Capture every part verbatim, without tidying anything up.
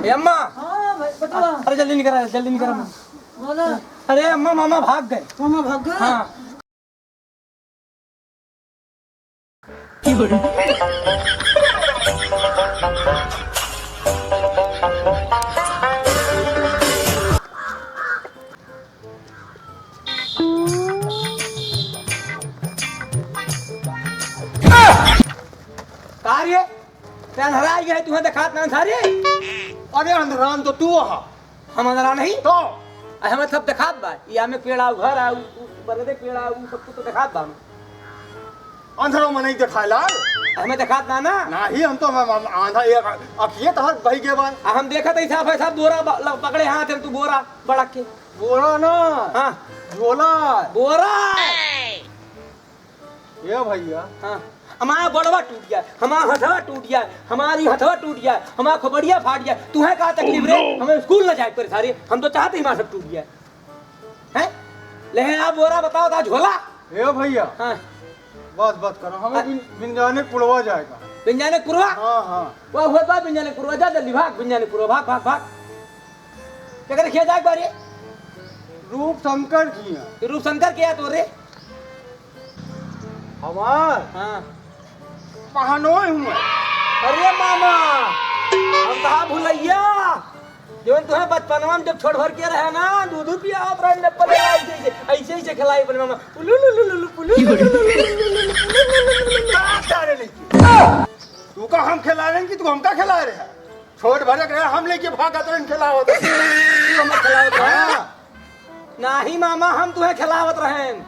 ए अम्मा। हाँ भाई, बतावा। अरे जल्दी निकरा, जल्दी निकरा। हाँ, बोला। अरे अम्मा, मामा भाग गए। मामा भाग गए? हाँ। का रे? ते अन्हराइ गए, तुहें देखात ना अन्हराइ? अरे अन्हरान तो तू हा। हम अन्हरान ही? तो? अरे हमें सब देखात बा। ई आमे के पेड़ आउ, घर आउ, उ बरगदे के पेड़ आउ, उ सब कुछ तो देखात बा हमें। अन्हरो मनई देखाए लाग? हमें देखात ना ना। नाही, हम तो, हम, हम आंधा, एक अखिए तोहर बहि गए बा। आ हम देखत ही साफ है, साफ बोरा ब-, ल-, पकड़े हाथ में तू बोरा बड़क के। बोरा ना, हाँ। झोला। बोरा। ए भैया। हाँ। हमारा गोड़वा टूट गया, हमारा हथवा टूट गया, हमारी हथवा टूट गया, हमारा खोपड़िया फाट गया, तुहें का तकलीफ रे? Oh, no! हमें स्कूल ना जाए पड़े सारे, हम तो चाहते ही हमारा सब टूट गया। हैं? ले आ बोरा, बताओ ता झोला। ए भैया। हाँ। बस, बस करो, हमें हाँ। बिन-, बिंजाने पुड़वा जाएगा। बिंजाने पुड़वा? हाँ, हाँ। वो हुआ बा बिंजाने पुड़वा, जा जल्दी भाग, बिंजाने पुड़वा, भाग, भाग, भाग। केकरे खिया जाए बारे? रूप शंकर खिया। रूप शंकर के या तोरे? हमार? हाँ। पहनोए हुए। अरे मामा, हम कहा भुलैया, जवन तुहें बचपनवा में जब छोट भर के रहे ना, दूध पियावत रहे नप्पल, ऐसे, ऐसे, ऐसे, ऐसे खिलाई अपने मामा। उलू, लू, लू, लू, लू, उलू, लू, लू, लू, लू, लू, लू, लू, लू, लू, लू। का करे लेके? तू का हम खिला रहे हैं कि तू हमका खिला रहे है? छोट भर के रहे, हम लेके भागत रहे, खिलावत रहे। तू हमें खिलावत रहे? हाँ। नाही मामा, हम तुहें खिलावत रहेन।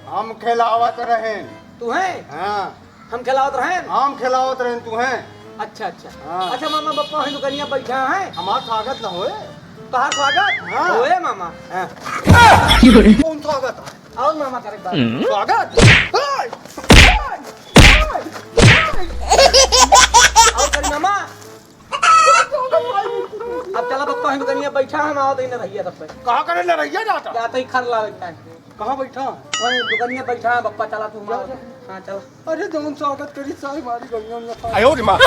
हम खेलावत रहेन। तुहें? हाँ। हम खेलावत रहेन? हम खेलावत रहेन तुहें। अच्छा, अच्छा। हाँ। अच्छा मामा, बप्पा वहीं दुकनिया बैठा है। हमार स्वागत न होए। तोहार स्वागत? हाँ। होए मामा। हाँ। कौन स्वागत है? और मामा करे बात। हम्म। स्वागत? और करी मामा? अब चला बप्पा, हम कनिया बैठा, हम आवत ही न रहिया तब तक। कहाँ करे न रहिया जाता? जाते ही खर लावे के टाइम। कहाँ बैठा? वहीं दुकनिया बैठा है बप्पा, चला तू हम आवत ही। हाँ, चला। अरे जौन स्वागत करी साई मारी गलियों में। आयो रे माँ।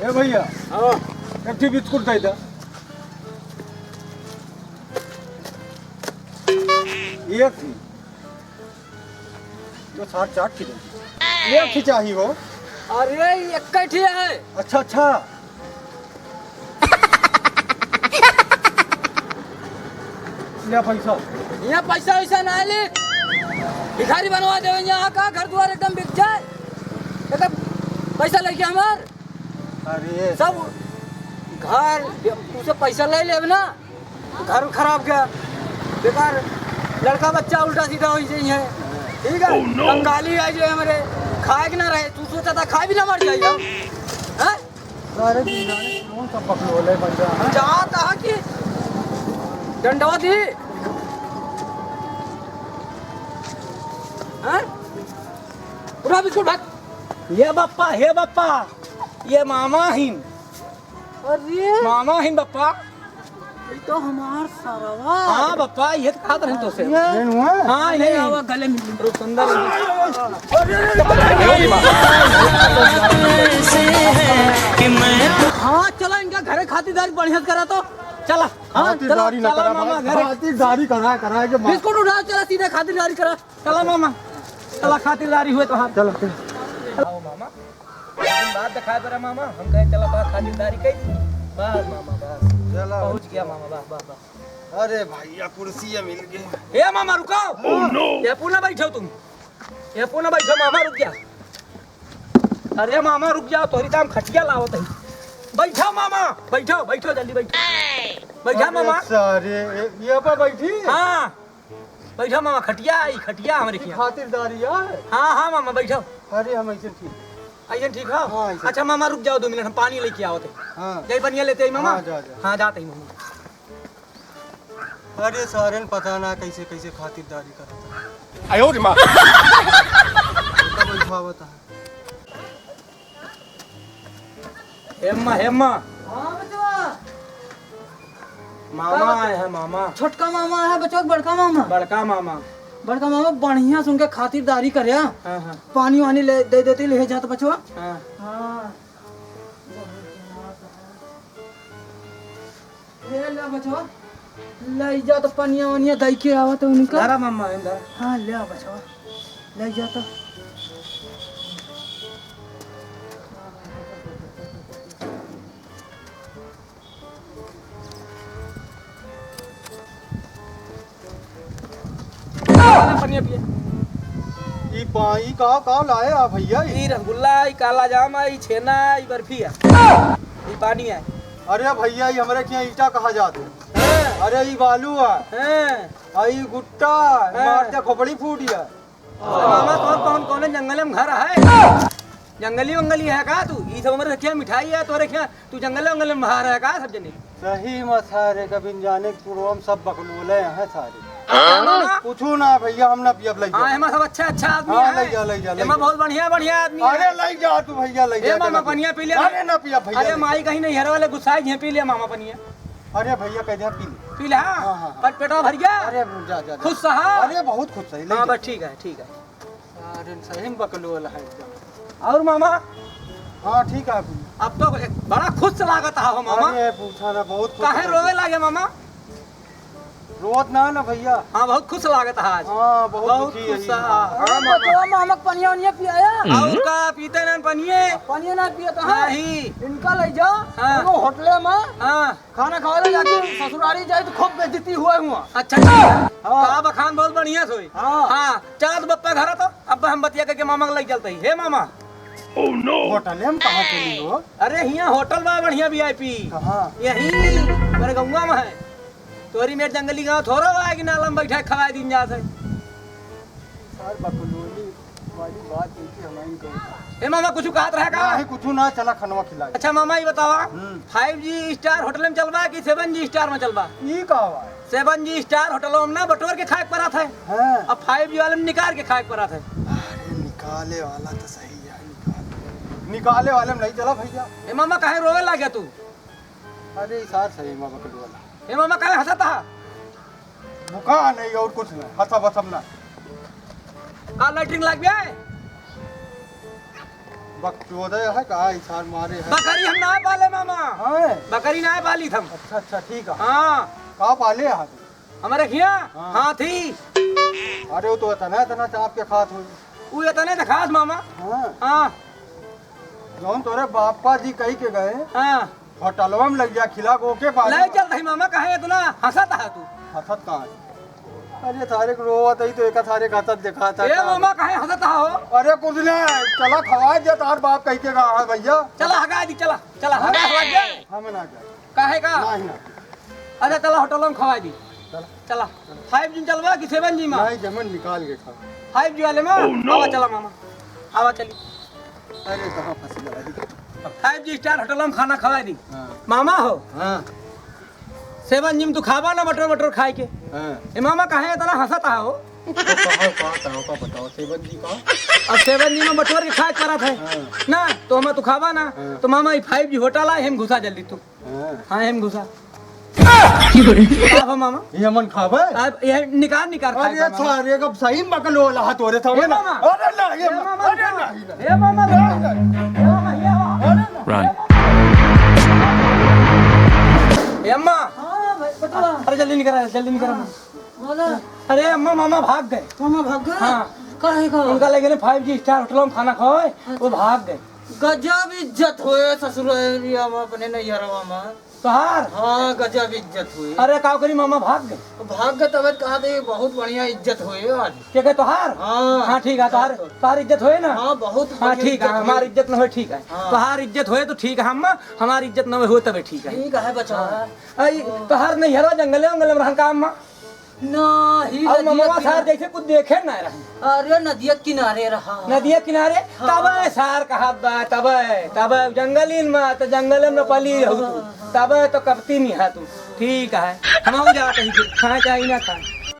ए भैया, हाँ। एक ठे बिस्कुट दे दे। एक ठे। तो सात चार किलो। ये अच्छी चाहिए हो। अरे, ये एक ही है। अच्छा, अच्छा। ले पैसा। ये पैसा वैसा ना ले। भिखारी बनवा देवे यहाँ का, घर द्वार एकदम बिक जाए। एकदम पैसा लेके हमार अरे। सब घर, तुसे पैसा ले लेब ना, घर खराब गया, बेकार, लड़का बच्चा उल्टा सीधा होइ जाई है, ठीक है? Oh, no! कंगाली आई जाए हमरे, खाए के ना रहे, तू सोचा था खाए भी ना मर जाई हम, हैं? सारे दिन जाने कौन सा बकलोल है बन रहा है? जात है कि डंडवा दी, हैं? उठा बिस्कुट भाग। हे बप्पा, हे बप्पा, ये मामा हिन। अरे। मामा हिन बप्पा। ये तो हमार सरवा। हाँ बप्पा, ये तो कहत रहन तो से। ये। ये हुआ? हाँ, अरे ये। आवा, गले मिल। रूप सुंदर। अरे, अरे, अरे। हाँ, चला इनका घरे खातिरदारी बढ़िया से करा तो। चला। हाँ, चला, खातिरदारी ना चला करा मामा भाई। घरे। खातिरदारी करा, करा के मार। बिस्कुट उठाओ, चला सीधे खातिरदारी करा। चला मामा, चला खातिरदारी हुए तोहार। चला, चला। आओ मामा, लेकिन बात दिखाए पड़ा मामा, हम कहे चला बा खातिरदारी कई दी। बस मामा, बस। चला। पहुँच गया मामा, बस, बस, बस। अरे भैया, कुर्सी ये मिल गई। ए मामा, रुको। Oh, no! ये पूना बैठो तुम, ये पूना बैठो मामा, रुक जा। अरे मामा, रुक जाओ, तोहरी दाम खटिया लावत है। बैठो मामा, बैठो, बैठो, जल्दी बैठो। बैठा अरे मामा। सारे, ये पर बैठी? हाँ। बैठा मामा, खटिया आई, खटिया हमरे ये खिया। खातिरदारी यार। हाँ, हाँ मामा, बैठो। अरे हम ऐसे ठीक। ऐसे ठीक हो? हाँ, ऐसे। अच्छा मामा, रुक जाओ दो मिनट, हम पानी लेके आवत है। हाँ। जाई पनिया लेते आई मामा। हाँ, जा, जा। हाँ, जाते ही मामा। अरे सारेन पता ना कैसे कैसे खातिरदारी करत है। आयो रे माँ। इनका बैठावत है। हेम्मा, हेम्मा। हाँ बचवा। मामा आए हैं, मामा। छोटका मामा है बचवा, बड़का मामा? बड़का मामा। बड़का मामा, बढ़िया से उनके खातिरदारी करे। हाँ, हाँ। पानी वानी ले दे देती, ले जात बचवा। हाँ। हाँ। ले ला बचवा, ले जा तो पनिया वनिया दई के आवा तो उनका। धरा मामा, धरा। हाँ, ले आ बचवा, ले जा तो। पनिया पिए। ई पा-, ई का, का लाए आ भैया ई? ई रसगुल्ला, ई काला जाम, ई छेना, ई बर्फी है। ई पानी है। अरे भैया, ई हमरे के यहाँ ईटा कहा जात है। हाँ। अरे ई बालू है। हाँ। आ ई गुट्टा है, हाँ। मार दे खोपड़ी फूट जाए। अरे मामा, तोर कौन, कौन जंगल में घर है? जंगली वंगली है का तू? ई सब हमरे रखिया मिठाई है, तोरे रखिया तू जंगल वंगल में बाहर है का सब जने? सही में सारे कबिन जाने के पूर्व में सब बकलोले हैं सारे। हाँ, मामा? पूछू ना भैया, हम ना पियब, लइ हाँ, जाओ। एमा सब अच्छा, अच्छा आदमी हाँ, है। लइ जा, लइ जा, लइ एमा जा। बहुत बढ़िया, बढ़िया आदमी है। अरे लइ जा तू भैया, लइ ए जा, मामा, चला। पनिया पी ले। अरे ना पियब भैया, अरे लइ जा। माई कहीं नहीं हरवा ले गुस्साई झे पी ले मामा पनिया। अरे भैया कह दिया पी ले। पी ले, हाँ? हाँ, हाँ, हाँ। पर पेटवा भर गया? अरे जा, जा, जा। खुश रहा? अरे बहुत खुश है, लइ हाँ, जा। बस ठीक है, ठीक है। अरे सही में बकलोल है एकदम। और मामा? हाँ, ठीक है। अब तो एक बड़ा खुश लागत है हो मामा। अरे पूछा ना, बहुत खुश काहे है। रोवे लागे मामा? रोवत ना ना भैया। हाँ, बहुत खुश लागत है आज। हाँ, बहुत बहुत दुखी है खुश ये है। मामा। हाँ, अरे मामा। बचवा, मामा के पनिया वनिया पियाया? और का पीते ना पनिये? पनिया ना पियत है? नहीं। इनका लइ जा, हाँ। कोनो होटले में। हाँ। खाना खावे ले जाके ससुरारी जाए तो खूब बेइज्जती हुआ हुआ। अच्छा, अच्छा। हाँ। तो अब खान बहुत बढ़िया सोई। हाँ। हाँ, चला तो बप्पा घर तो, अब हम बतिया करके मामा के लइ चलते ही। हे मामा। Oh no! होटल में कहाँ चली हो? अरे हियाँ होटल बा बढ़िया वी आई पी। कहाँ? यही मेरे गौवा में है। तोरी मेर जंगली गाँव थोड़ा बा कि नाला में बैठा खवाए दिन जात है। सार बकलोली वाली बात इनकी हमारी कही। ए मामा, कुछ कहत रहे का? नहीं, कुछ ना, चला खनवा खिला। अच्छा मामा, ये बतावा, हम्म। फाइव जी स्टार होटल में चलबा कि सेवन जी स्टार में चलबा? ई का बा? सेवन जी स्टार होटल में ना बटोर के खाए के परत है। हाँ। अब फाइव जी वाले में निकाल के खाए के परत है। अरे निकाले वाला तो सही है, निकाल। निकाले वाले में नहीं चला भैया। ए मामा, काहे रोवे लागे तू? अरे ई सार सही में बकलोल वाला। ए मामा, काहे हंसत हा? बुका नहीं और कुछ नहीं, हंसब हंसब ना। का लैट्रिन लाग गया है? बकचोदे है का, ई सार मारे है। बकरी हम ना पाले मामा। हाँ। बकरी ना पाली हम। अच्छा, अच्छा, ठीक है। हाँ। का पाले है तू? हमारे खिया हाँ। हाथी। अरे वो तो इतना, इतना चाप के खात हो। वो इतने तो खात मामा। हाँ। हाँ। जौन तोरे बापा जी कही के गए। हाँ। होटलवा में लइ जा खिला के ओके बाद ले में। चल रही मामा, काहे इतना हंसत है तू? हंसत कहाँ है? अरे सारे के रोवत है तो एक सारे के हंसत दिखाता ए का? मामा, काहे हंसत हो? अरे कुछ नहीं, चला खवाए दे, तार बाप कही के गए हैं भैया। चला हगा दी, चला, चला हाँ? हगा, हगा दे। हम ना जाए। काहे का? नहीं ना। अच्छा चला होटल में खवाए दी। चला। चला। फाइव जी में चलबा कि सेवन जी में? नहीं, जमन निकाल के खा। फाइव जी वाले में? Oh no! आवा चला मामा, आवा चली। अरे कहाँ फंस गया? फाइव जी स्टार होटल में खाना खवाए दी। हाँ। मामा हो। हाँ। सेवन जी में तू खाबा ना बटर बटर खाए के। हाँ। ए मामा, काहे इतना हंसत हो? तो कहाँ का, का, का बताओ, सेवन जी का? अब सेवन जी में बटोर के खाए के परत है। हाँ। ना, तो हमें तू खाबा ना, हाँ। तो मामा, ई फाइव जी होटल है, हम घुसा जल्दी तू। हाँ। हाँ, हम घुसा। का हो मामा? ये मन खाबे? अब ये निकाल, निकाल, खाए अरे का मामा। सारे, अब सही में बकलोल हा तोरे सामने ए ना। मामा। अरे ना, ये ए मत, मामा, अरे ना। ना, ये ना। ए मामा, नहीं, नहीं। ए मामा, ये मामा। अरे ना। Run। ए अम्मा। हाँ, भाई, बता। अरे जल्दी निकल, जल्दी निकल। हाँ, बोला। अरे अम्मा, मामा भाग गए। मामा भाग गए? हाँ। काहे का? उनका लगे ना फाइव जी स्टार होटल में खाना खाए, वो अच्छा। भाग गए। गजब इज्जत होए ससुर एरिया में, अपने नैहरवा में। तोहार? हाँ, गजब इज्जत होए। अरे, का करी, मामा भाग गए। भाग गए, तब कहा थे, बहुत बढ़िया इज्जत होए आज। के कहे, तोहार? हाँ। हाँ, ठीक है, तोहार, हाँ, तो तोहार इज्जत होए ना? हाँ, बहुत हाँ, बढ़िया ठीक है, इज्जत हमार होए। इज्जत न होए, ठीक है। हाँ। तोहार इज्जत होए तो ठीक है, हम, हमार इज्जत न होए तबे ठीक है। ठीक है, बचा। हाँ। आई, ओ। तोहार नैहरवा जंगले, जंगले में रहन का, अम्मा? नाही, अब नदिया ममवा सार किनारे। जैसे कुछ देखे ना रहे। अरे, नदिया किनारे रहा। नदिया किनारे? हाँ। तबे सार कहा बा, तबे, तबे जंगलीन में, तो जंगल में पली रहू तू। हाँ, हाँ। तबे तो कपती नहीं है तू। ठीक है, हम जात ही, खाए चाहे ना खाए।